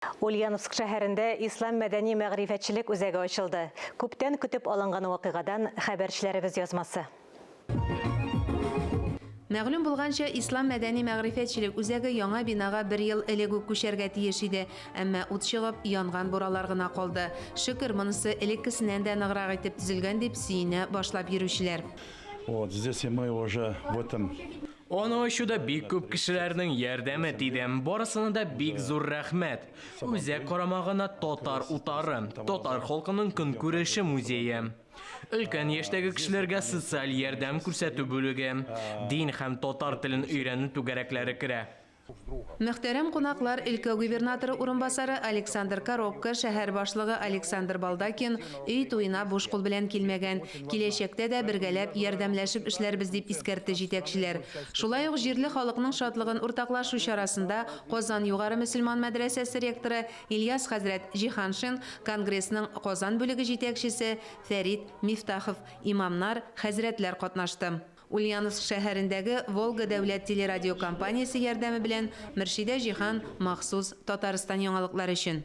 Ульяновск шәһәрендә Ислам мәдәни-мәгърифәтчелек үзәге ачылды. Күптән көтеп алынган вакыйгадан хәбәрчеләребез язмасы. Мәгълүм булганча, Ислам мәдәни-мәгърифәтчелек үзәге яңа бинага бер ел элек үк күчәргә тиеш иде. Әмма ут чыгып, янган буралар гына калды. Шөкер, монысы элеккесеннән дә ныграк итеп төзелгән, дип сөенә башлап йөрүчеләр. Вот здесь и мы уже в этом. Аны ачуда бик күп кешеләрнең ярдәме тиде. Барысына да бик зур рәхмәт. Үзәк карамагына татар утары, татар халкының көнкүреше музее, өлкән яшьтәге кешеләргә социаль ярдәм күрсәтү бүлеге, дин һәм татар телен өйрәнү түгәрәкләре керә. Мөхтәрәм кунаклар, өлкә губернаторы урынбасары Александр Коробко, шәһәр башлыгы Александр Балдакин өй туена буш кул белән килмәгән. Киләчәктә дә бергәләп, ярдәмләшеп эшләрбез, дип искәртте җитәкчеләр. Шулай ук җирле халыкның шатлыгын уртаклашу чарасында Казан югары мөселман мәдрәсәсе ректоры Ильяс хәзрәт Җиһаншин, Конгрессның Казан бүлеге җитәкчесе Фәрит Мифтахов, имамнар, хәзрәтләр катнашты. Ульяновск шәһәрендәге Волга дәүләт телерадиокомпаниясе ярдәме белән Мөршидә Җиһан махсус Татарстан яңалыклары өчен.